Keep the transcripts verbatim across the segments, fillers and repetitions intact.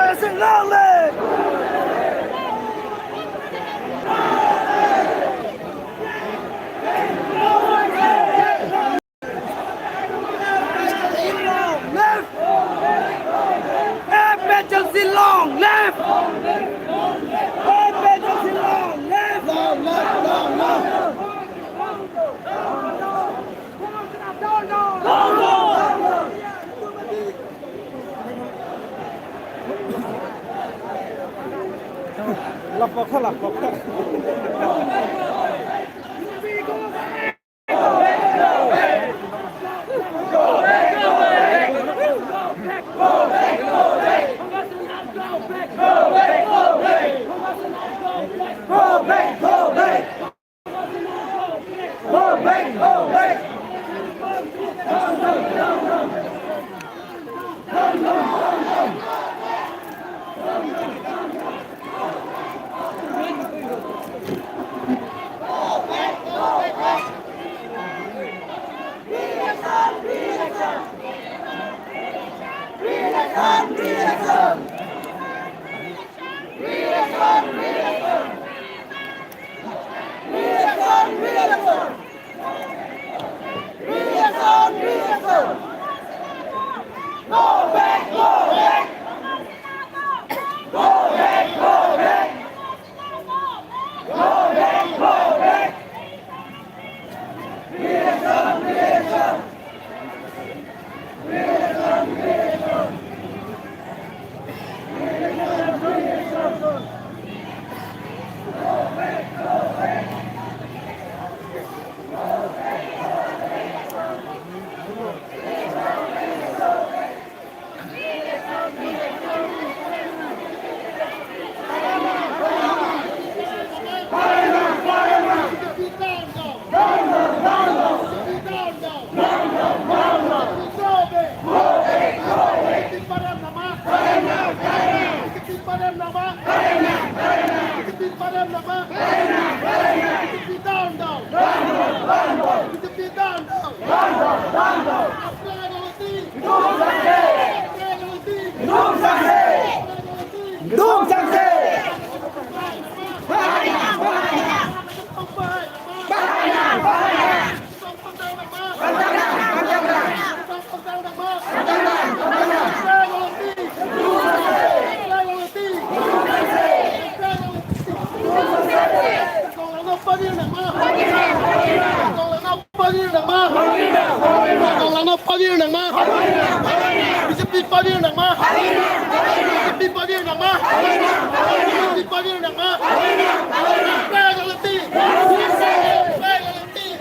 Long live! Long live! A P H L C long live! A P H L C long live! Long live! Long live! Re-election, re-election. Re-election, re-election. Go back, go back. Go back, go back. Go back, go back. Re-election, re-election. Down, down. B J P down, down. Down, down, down, down. Flag on the sea. Flag on the sea. Flag on the sea. Pantang, pantang. Pantang, pantang. Pantang, pantang. Flag on the sea. Flag on the sea. Flag on the sea. Kong lang nangpavir nangma. Kong lang nangpavir nangma. Kong lang nangpavir nangma. B J P pavir nangma. B J P pavir nangma. B J P pavir nangma. Flag on the sea. Flag on the sea.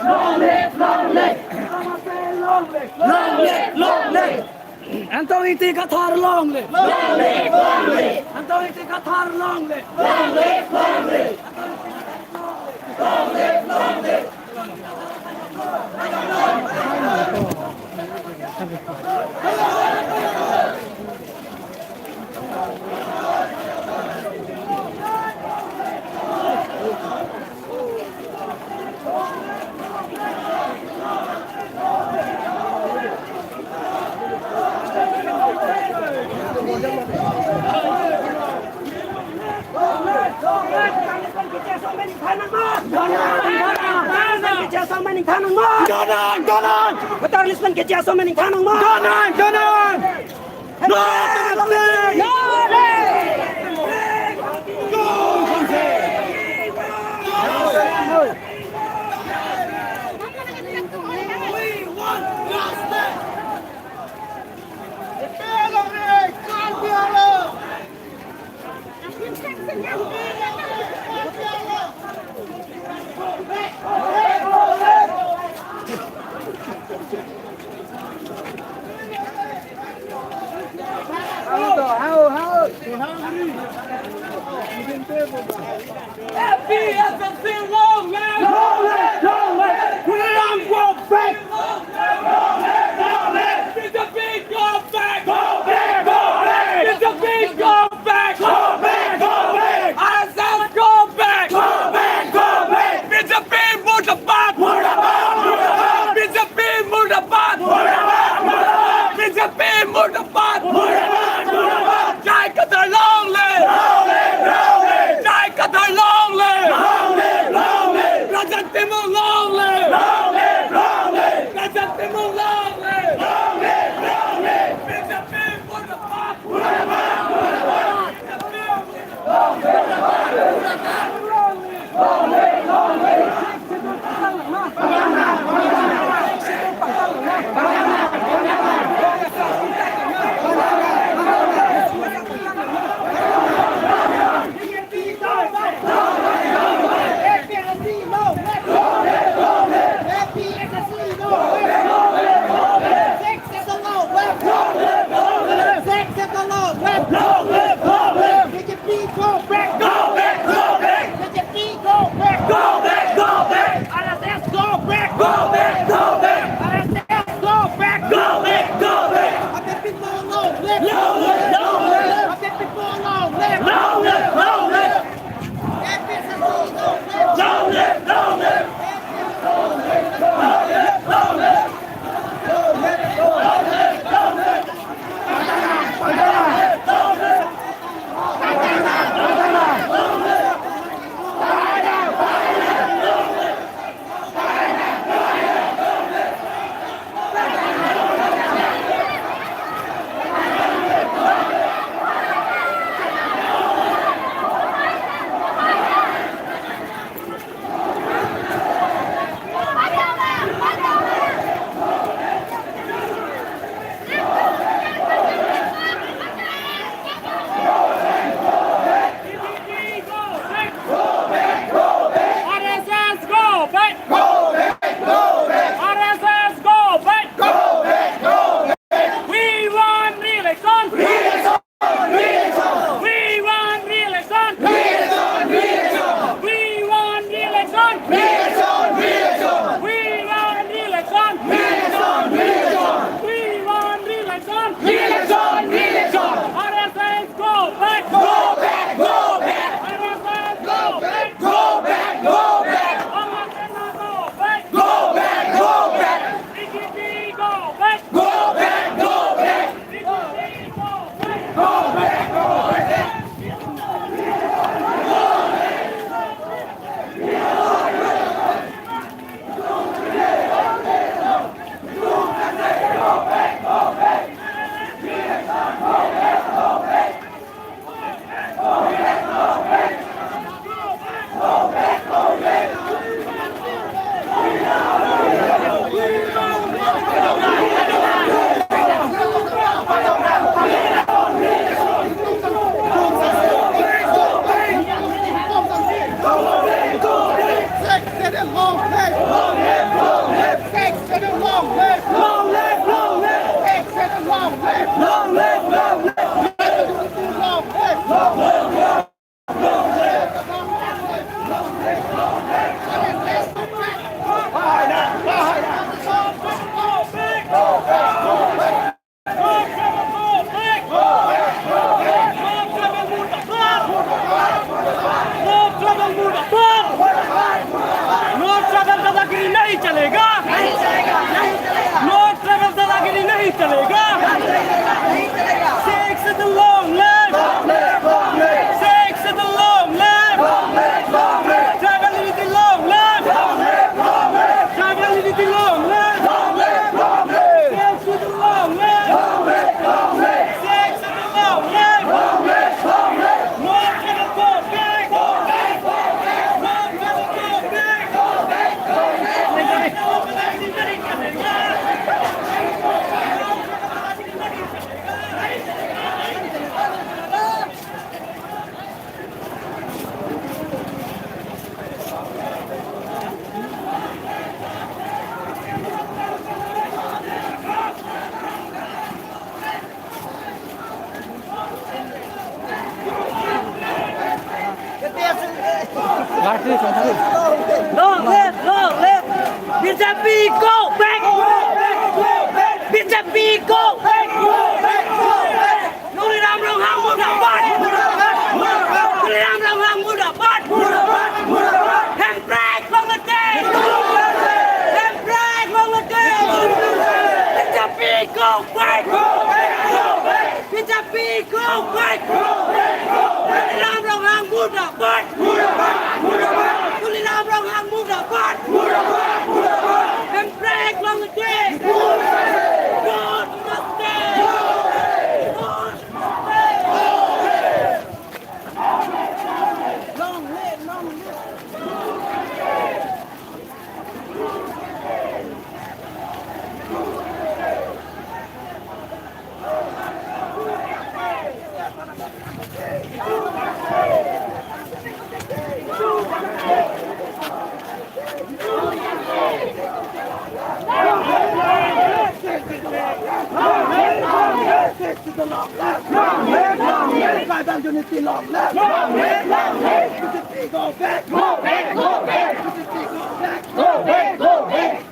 Long live, long live. Long live, long live. Anthony Ingti Kathar long live. Long live, long live. Anthony Ingti Kathar long live. Long live, long live. Long live, long live. Donan, donan. Voter list pen keche asomar ningthan nangma. Donan, donan. No mercy! No mercy! We want justice! Karbi Anglong! F P S S C long live! Long live! Long live! We don't go back! B J P go back! Go back! Go back! B J P go back! Go back! Go back! R S S go back! Go back! Go back! B J P murdabad! Murdabad! Murdabad! B J P murdabad! Murdabad! Murdabad! B J P murdabad! Murdabad! Murdabad! Jai Kathar long live! Long live! Long live! Jai Kathar long live! Long live! Long live! Praja Timung long live! Long live! Long live! Praja Timung long live! Long live! Long live! B J P murdabad! Long live, long live! B J P go back! Go back, go back! B J P go back! Go back, go back! R S S go back! Go back, go back! R S S go back! Go back, go back! Long live, long live! Long live, long live! Long live, long live! Long live, long live! R S S go back! Go back! Go back! R S S go back! Go back! Go back! We want re-election! Re-election! Re-election! We want re-election! Re-election! Re-election! We want re-election! Re-election! Re-election! We want re-election! Re-election! Re-election! We want re-election! Re-election! Re-election! R S S go back! Go back! Go back! R S S go back! Go back! Go back! Bhagwat Sena go back! Go back! Go back! B J P go back! Go back! Go back! B J P go back! Go back! Go back! Sixth Schedule long live! Long live, long live! Sixth Schedule long live! Long live, long live! Sixth Schedule long live! Long live, long Long live, long live. B J P go back. B J P go back. Tuliram Ronghang murdabad. Tuliram Ronghang murdabad. Hemprek long live. Hemprek long live. B J P go back. B J P go back. Tuliram Ronghang murdabad. Tuliram Ronghang murdabad. Hemprek long live. Vote must stay. Vote must stay. Long live, long live. Tribal unity long live. Long live, long live. B J P go back. Go back, go back. B J P go back. Go back, go back.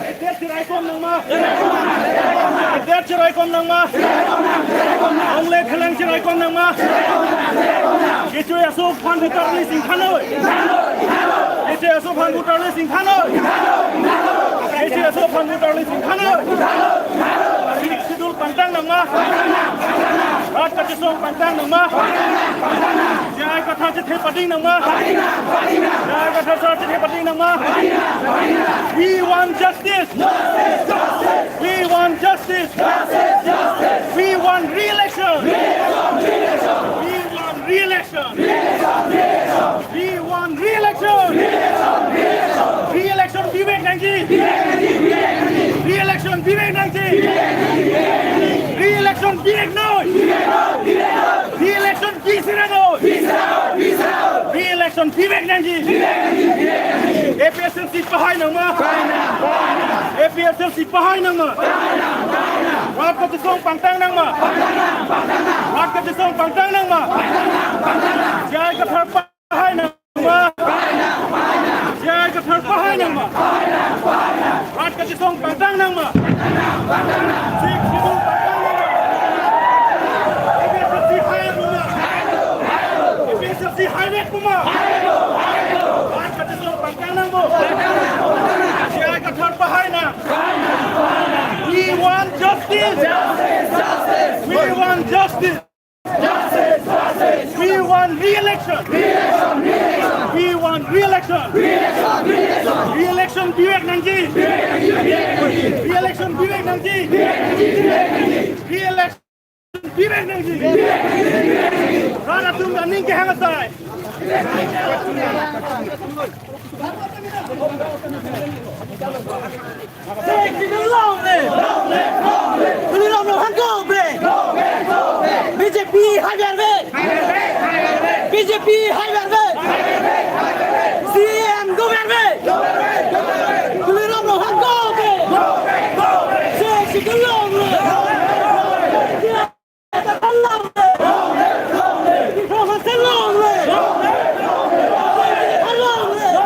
Edet chiraikom nangma. Edet chiraikom nangma. Longle khelang chiraikom nangma. Kecho aso aphan voter list ingthan noi. Kecho aso aphan voter list ingthan noi. Kecho aso aphan voter list ingthan noi. Sixth Schedule pangtang nangma. Rat kachesong pangtang nangma. J I Kathar chethe pading nangma. J I Kathar sar chethe pading nangma. We want justice. We want justice. We want re-election. We want re-election. We want re-election. Re-election Vivek nangji. Re-election Vivek nangji. Re-election Vivek noi. Re-election Vivek noi. Re-election Vivek nangji. A P H L C pahai nangma. A P H L C pahai nangma. Rat kachesong pangtang nangma. Rat kachesong pangtang nangma. J I Kathar pahai nangma. J I Kathar pahai nangma. Rat kachesong pangtang nangma. Sixth Schedule pangtang nangma. A P H L C hai nangma. A P H L C hai nangma. Rat kachesong pangtang nangma. J I Kathar pahai nang. We want justice. We want justice. We want re-election. We want re-election. Re-election Vivek nangji. Re-election Vivek nangji. Re-election Vivek nangji. Rat atum aning kehang asai. Sixth Schedule long live. Long live, long live. Tuliram Ronghang go back. Go back, go back. B J P hai ber ave. Hai ber ave, hai ber ave. B J P hai ber ave. Hai ber ave, hai ber ave. C M go ber ave. Go ber ave, go ber ave. Tuliram Ronghang go back. Go back, go back. Sixth Schedule long live. Long live, long live. Long live, long live. Long live, long live.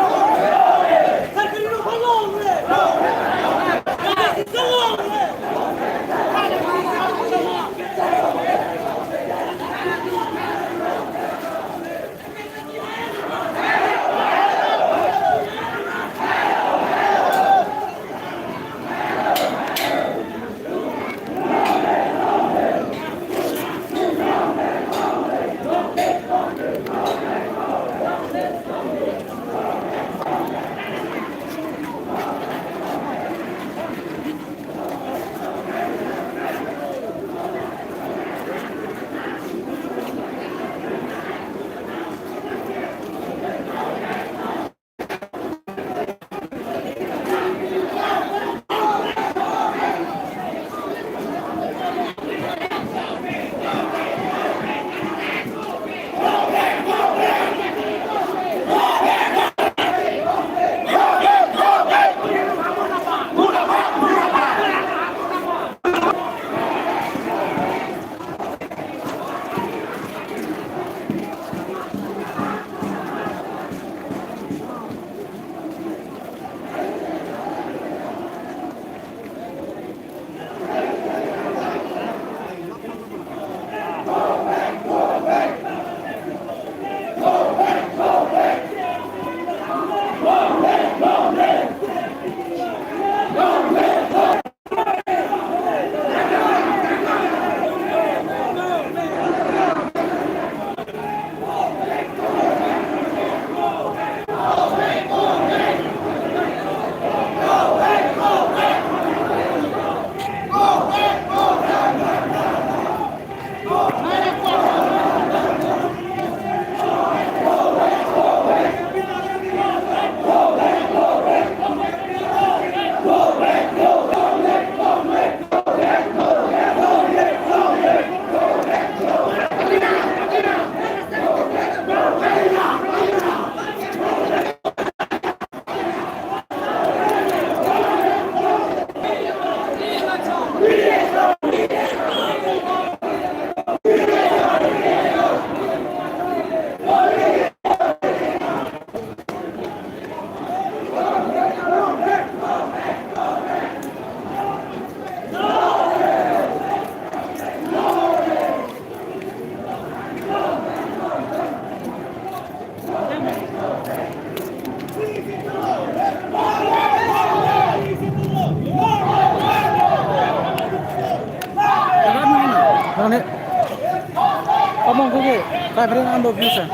Five ring ando view, sir.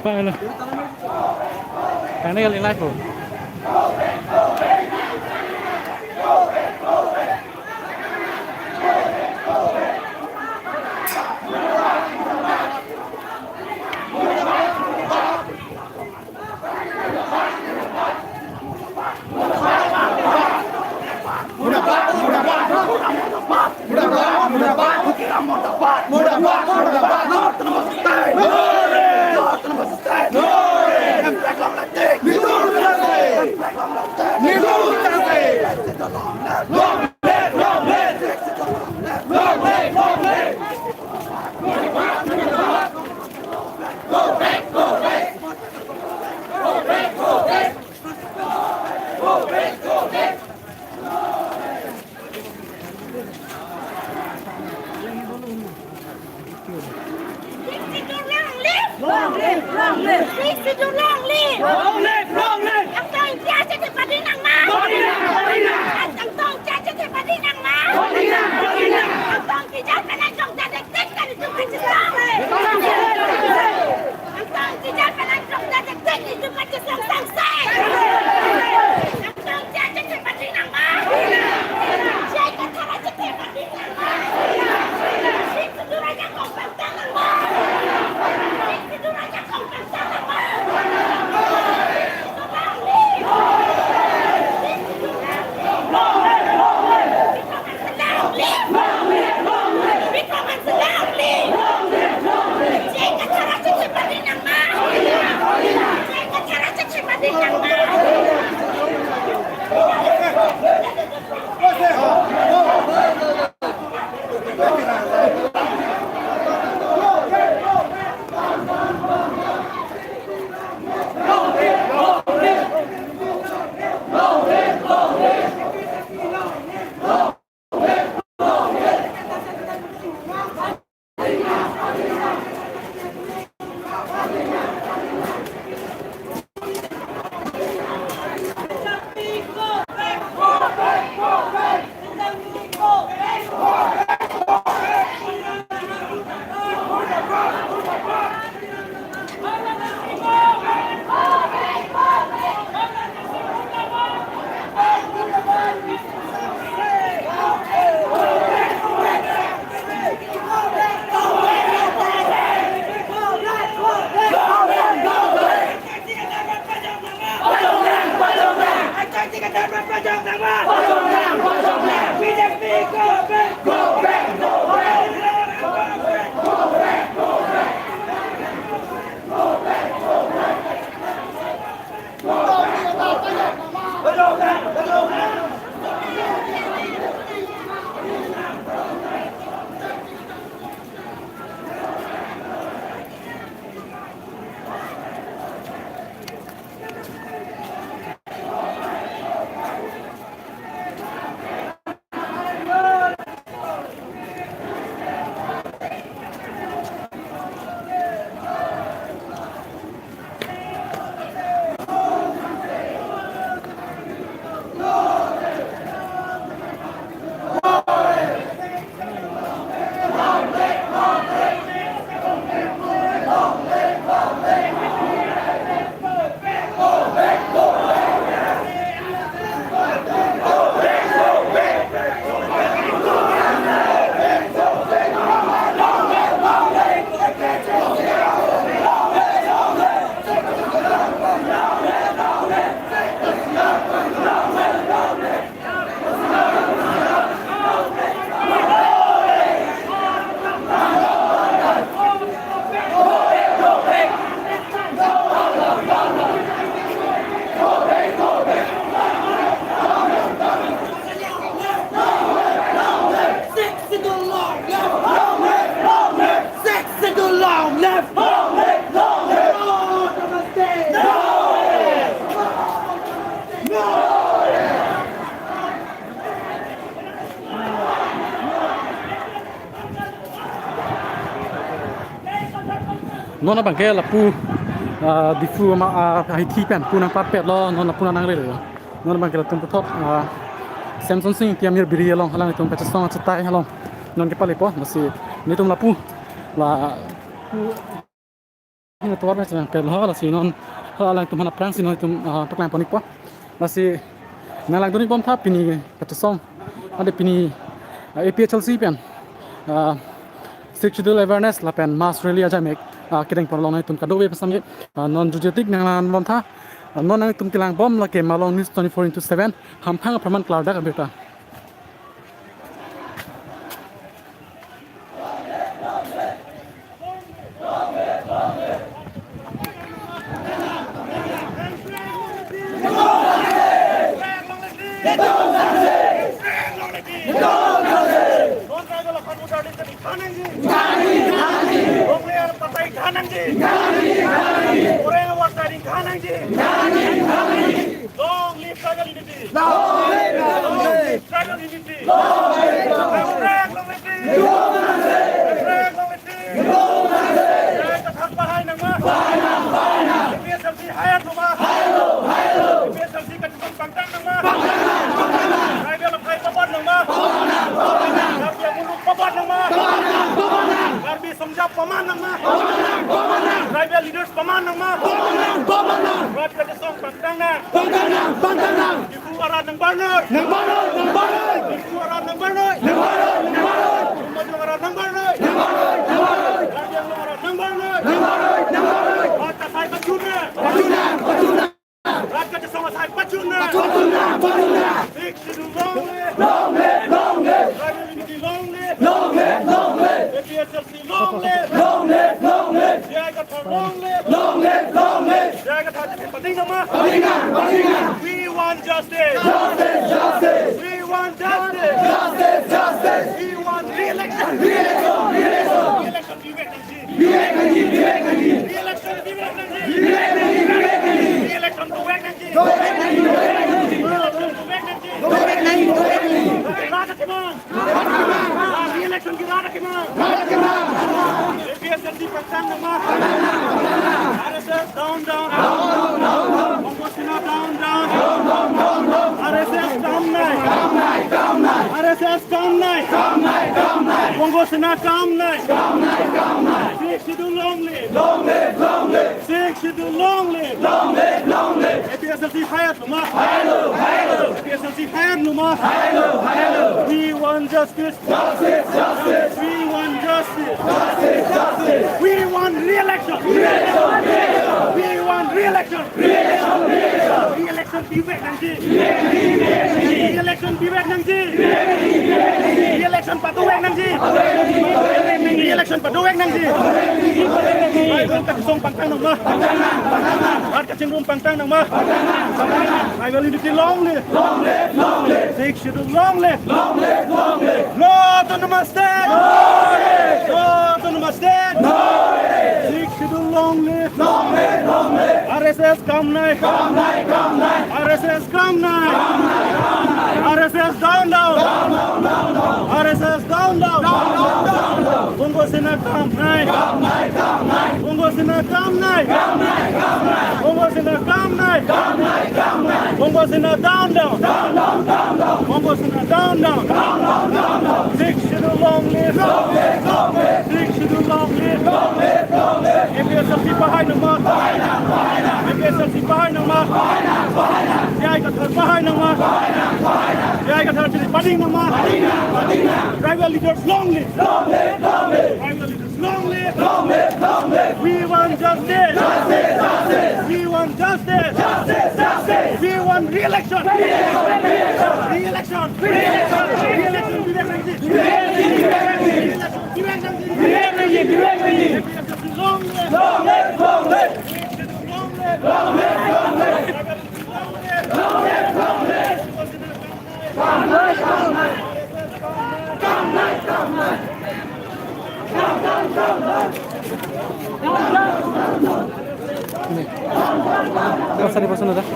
Hello. Kang ini kali live po. Sixth Schedule long live! Long live, long live! Sixth Schedule long live! Long live, long live! Angtong Ingti Achethi pading nangma! Pading nang, pading nang! Angtong Ingti Achethi pading nangma! Pading nang, pading nang! Angtong Ingti Achethi pading nangma! Angtong Ingti Achethi pading nangma! Sixth Schedule long live! Long live! Long live! Sixth Schedule long live! Long live! Long live! No! No! Non abangke lapu, ah, Diphu ama, ah, ahithi pen pu nangpatpetlo, non lapu nangrelo. Non abangke latum puthot, ah, Semson Sing Tiamir Biri along halanglitum kachesong achetai along non kepalepo, lasi nelitum lapu la Atovar pen chevang pet lo, lasi non, ah, alangtum aphan aphrangsi non itum, ah, paklang pon-ikpo. Lasi nang langdun-ik bom tha pini kachesong. Ante pini, ah, A P H L C pen, ah, Sixth Schedule awareness lapen mass rally ajamek, ah, kedeng porlong nang itum kadokave pen samji, ah, non jutje tik nang lang bom tha. Ah, non nang itum kelang bom lake Malong News twenty-four into seven. Hamphang apharman klardak abirta. Long live tribal unity! Long live tribal unity! Long live tribal unity! Long live tribal unity! Long live tribal unity! Jai Kathar pahai nangma! Pahai nang, pahai nang! A P H L C haiat nangma! Haiat lo, haiat lo! A P H L C kachesong pangtang nangma! Pangtang nang, pangtang nang! Tribal akhai papan nangma! Papan nang, papan nang! Karbi amuluk papan nangma! Papan nang, papan nang! Karbi songjap paman nangma! Papan nang, papan nang! Tribal leaders paman nangma! Papan nang, papan nang! Rat kachesong pangtang nang! Pangtang nang, pangtang nang! Diphu arat nangbarnoi! Nangbarnoi, nangbarnoi! Diphu arat nangbarnoi! Nangbarnoi, nangbarnoi! Lumajong arat nangbarnoi! Nangbarnoi, nangbarnoi! Karbi Anglong arat nangbarnoi! Nangbarnoi, nangbarnoi! Rat asai pachun nang! Pachun nang, pachun nang! Rat kachesong asai pachun nang! Pachun nang, pachun nang! Sixth Schedule long live! Long live, long live! Tribal unity long live! Long live, long live! A P H L C long live! Long live, long live! J I Kathar long live! Long live, long live! J I Kathar chepateng nangma! Pateng nang, pateng nang! We want justice! Justice, justice! We want justice! Justice, justice! We want re-election! Re-election, re-election! Re-election Vivek nangji! Vivek nangji, Vivek nangji! Re-election Vivek nangji! Vivek nangji, Vivek nangji! Re-election Vivek nangji! Vivek nangji, Vivek nangji! Vivek nangji, Vivek nangji! Vivek nangji, Vivek nangji! Rat akemang! Re-election ke rat akemang! Rat akemang! A P H L C pangtang nangma! R S S down, down! Down, down, down, down! Bongo Sena down, down! Down, down, down, down! R S S kam nai! Kam nai, kam nai! R S S kam nai! Kam nai, kam nai! Bongo Sena kam nai! Kam nai, kam nai! Sixth Schedule long live! Long live, long live! Sixth Schedule long live! Long live, long live! A P H L C haiat nangma! Haiat lo, haiat lo! A P H L C haiat nangma! Haiat lo, haiat lo! We want justice! Justice, justice! We want justice! Justice, justice! We want re-election! Re-election, re-election! We want re-election! Re-election, re-election! Re-election Vivek nangji! Vivek nangji, Vivek nangji! Re-election Vivek nangji! Vivek nangji, Vivek nangji! Re-election padovek nangji! Re-election padovek nangji! Tribal kachesong pangtang nangma! Rat kachingrum pangtang nangma! Tribal unity long live! Long live, long live! Sixth Schedule long live! Long live, long live! No autonomous state! No! No autonomous state! No! Sixth Schedule long live! Long live, long live! R S S kam nai! Kam nai, kam nai! R S S kam nai! Kam nai, kam nai! R S S down, down! Down, down, down, down! R S S down, down! Down, down, down, down! Bongo Sena kam nai! Kam nai, kam nai! Bongo Sena kam nai! Kam nai, kam nai! Bongo Sena kam nai! Kam nai, kam nai! Bongo Sena down, down! Down, down, down, down! Bongo Sena down, down! Down, down, down, down! Sixth Schedule long live! Long live, long live! Sixth Schedule long live! Long live, long live! A P H L C pahai nangma! Pahai nang, pahai nang! A P H L C pahai nangma! Pahai nang, pahai nang! J I Kathar pahai nangma! Pahai nang, pahai nang! J I Kathar chepateng nangma! Pateng nang, pateng nang! Tribal leaders long live! Long live, long live! Tribal leaders long live! Long live, long live! We want justice! Justice, justice! We want justice! Justice, justice! We want re-election! Re-election, re-election! Re-election! Re-election! Re-election! Vivek nangji! Vivek nangji! Vivek nangji! Vivek nangji! Vivek nangji! Vivek nangji! Long live! Long live! Long live! Long live! Long live! Long live! Long live! Long live! Nih. Terus tadi pas udah.